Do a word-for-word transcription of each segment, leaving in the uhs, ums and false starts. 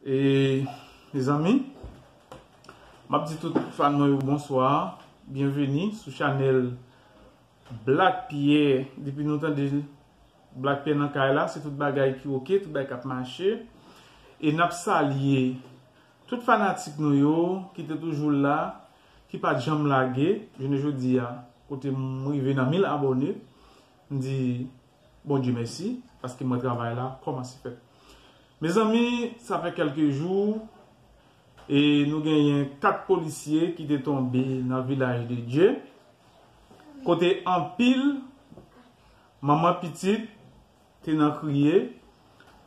E, mezanmi, m ap di tout fan mwen yo bonswa, byenveni sou chanèl Black Pierre. Depi nou tande Black Pierre nan kay la, se tout bagay ki oke, tout bagay k ap mache. E n ap salye tout fanatik nou yo ki te toujou la, ki pa t janm lage. Jounen jodi a, kote m rive nan mil abòne, m di Bondye mèsi, paske m wè travay la kòmanse fèt. Mezanmi, sa fè kèlke jou, e nou genyen kat polisye ki te tonbe nan Vilaj de Dye, kote anpil manman pitit te nan kriye,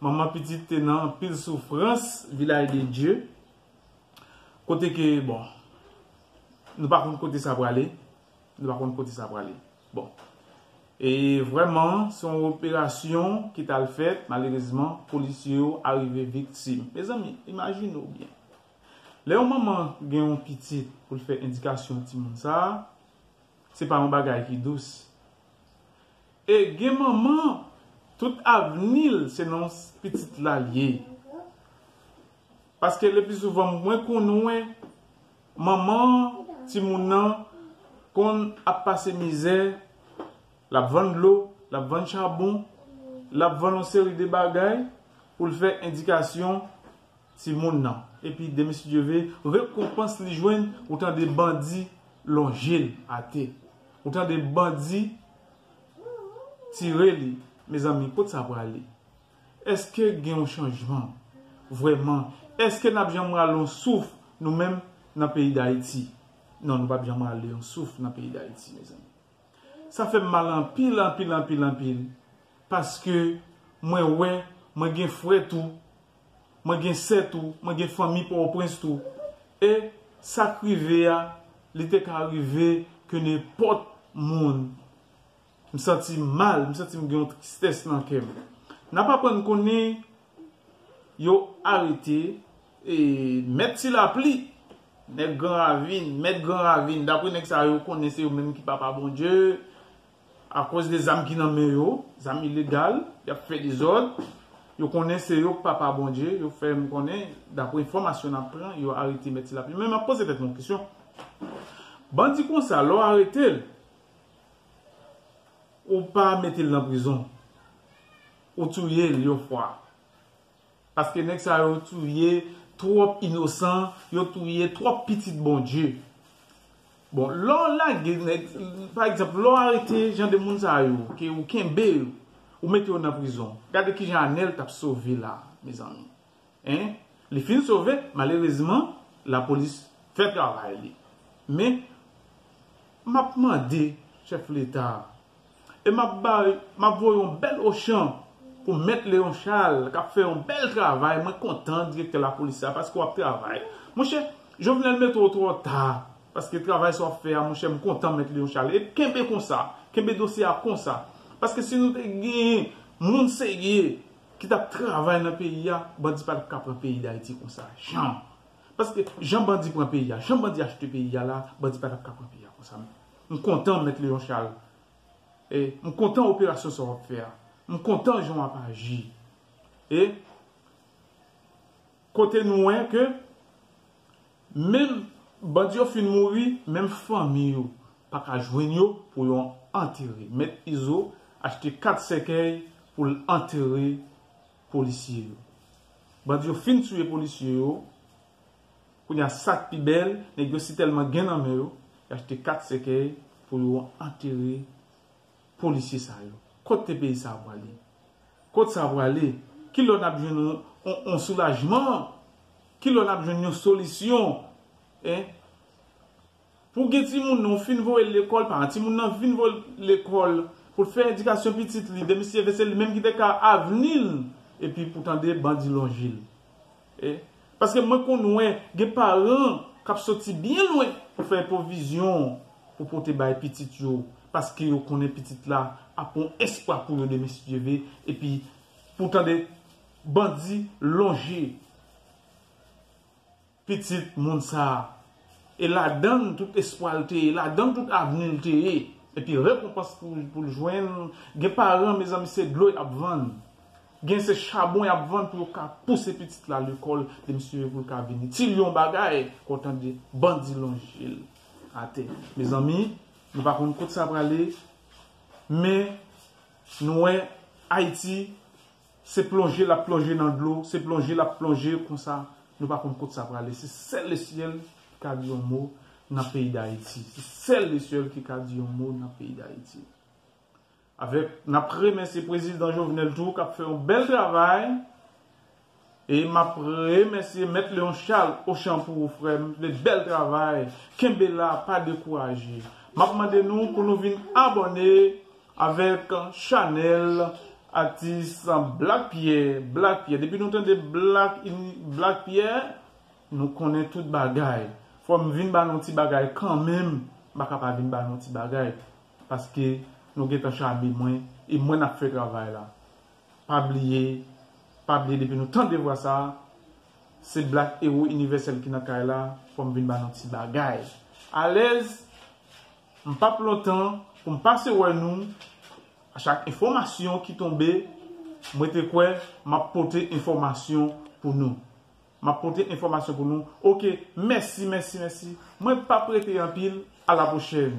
manman pitit te nan anpil soufrans, Vilaj de Dye, kote ke, bon, nou pa konn kote sa prale, nou pa konn kote sa prale. Bon. E vrèman, se yon operasyon ki t al fèt, malerezman, polisye yo arive viktim. Mezanmi, imajine w byen. Lè yon manman gen yon pitit pou l fè edikasyon timoun sa a, se pa yon bagay ki dous. E gen manman, tout avni l se nan pitit la l ye. Paske le pli souvan, mwen konn wè manman timoun nan konn ap pase mizè, l ap vann dlo, l ap vann chabon, l ap vann yon seri de bagay pou l fè edikasyon timoun nan. Epi demen, si Dye ve, rekonpans li jwenn, ou tande bandi lonje l atè. Ou tande bandi tire li. Mezanmi, kot sa prale? Èske gen yon chanjman? Vrèman, èske n ap janm rale yon souf, nou menm, nan peyi Dayiti? Non, nou p ap janm rale yon souf nan peyi Dayiti, mezanmi. Sa fè m mal anpil, anpil, anpil, anpil. Paske mwen wè, mwen gen frè tou, mwen gen sè tou, mwen gen fanmi Pòtoprens tou. E sa k rive a, li te ka rive ke nenpòt moun. M santi m mal, m santi m gen yon tristès nan kè m. N ap aprann konnen yo arete, e, Mèt Ti Lapli, nèg Gran Ravin, Mèt Gran Ravin. Daprè nèg sa yo, konnen se yo menm ki papa Bondye, akoz de zam ki nan men yo, zam ilegal, y ap fè dezòd. Yo konnen se yo k papa Bondye, yo fè m konnen, daprè enfòmasyon n ap pran, yo arete Mèt Ti Lapli. Men m ap poze tèt mwen yon kesyon. Bandi konsa, lè w arete l, ou pa mete l nan prizon. Ou touye l yon fwa. Paske nèg sa yo touye twòp inosan, yo touye twòp pitit Bondye. Bon, lè w lage nèg, pa egzanp, lè w arete jan de moun sa yo, ke ou kenbe yo, ou mete yo nan prizon, gade kijan Anèl t ap sove la, mezanmi. Hein? Li fin sove, malerezman, lapolis fè travay li. Men, m ap mande chèf Leta a, e m ap bay, m ap voye yon bèl ochan pou Mèt Léon Charles, k ap fè yon bèl travay. Mwen kontan, direktè lapolis la, paske w ap travay. Monchè, Jovenel mete w twò ta, paske travay sa w ap fè a, monchè, m kontan, Mèt Léon Charles. E kenbe konsa, kenbe dosye a konsa. Paske si nou te genyen moun serye ki t ap travay nan peyi a, bandi pa t ap ka pran peyi Dayiti konsa. Jan. Paske jan bandi pran peyi a, jan bandi achte peyi a la, bandi pa t ap ka pran peyi a konsa. M kontan, Mèt Léon Charles. E, m kontan operasyon sa w ap fè a. M kontan jan w ap aji. E, kote nou wè ke menm bandi yo fin mouri, menm fanmi yo pa ka jwenn yo pou yo antere. Mèt Izo achte kat sèkèy pou l antere polisye yo. Bandi yo fin touye polisye yo. Kounye a, sa k pi bèl, nèg yo si tèlman gen nan men yo, y achte kat sèkèy pou yo antere polisye sa yo. Kot te peyi sa a prale? Kot sa a prale? Kilè n ap jwenn yon, yon, yon soulajman? Kilè n ap jwenn yon solisyon? Hein? Pou gen timoun nan, ou fin voye l lekòl, paran timoun nan vin voye l lekòl, pou l fè edikasyon pitit li, demen si Dye ve, se li menm ki te ka avni l, epi pou tande bandi lonje l. E, paske mwen konn wè, gen paran k ap soti byen lwen pou fè pwovizyon pou pote bay pitit yo, paske yo konnen pitit la ap yon espwa pou yo demen si Dye ve, epi pou tande bandi lonje pitit moun sa a. E ladann tout espwa l te ye, ladann tout avni l te ye. Epi rekonpans pou, pou l jwenn, gen paran, mezanmi, se dlo y ap vann. Gen se chabon y ap vann pou yo ka pouse pitit la lekòl, depi misye pou l ka vini. Ti lyon bagay, kontan de bandi lonje l atè. Mezanmi, nou pa konn kot sa prale, men nou wè Ayiti, se plonje l ap plonje nan dlo, se plonje l ap plonje konsa, nou pa konn kot sa prale. Se sèl Lesyèl ki ka di yon mo nan peyi Dayiti. Se sèl Lesyèl ki ka di yon mo nan peyi Dayiti. Avèk, n ap remèsye prezidan Jovenel tou k ap fè yon bèl travay. E m ap remèsye Mèt Leon Charles Ochan pou ou, frè m. De bèl travay. Kenbe la, pa dekouraje. M ap mande nou pou nou vin abòne avèk chanèl atis Black Pierre. Black Pierre. Depi nou tande Black, Black Pierre, nou konnen tout bagay. Fò m vin ba nou ti bagay kanmenm. M pa ka pa vin ba nou ti bagay. Paske nou gentan chame mwen. E mwen n ap fè travay la. Pa bliye, pa bliye depi nou tande vwa sa, se Black Hero Inivèsèl ki nan kay la, fò m vin ba nou ti bagay. Alèz, m p ap lontan pou m pase wè nou, a chak enfòmasyon ki tonbe, mwen te kwè m ap pote enfòmasyon pou nou. M ap pote enfòmasyon pou nou. Oke, mèsi, mèsi, mèsi. Mwen p ap rete anpil, a la pwochèn.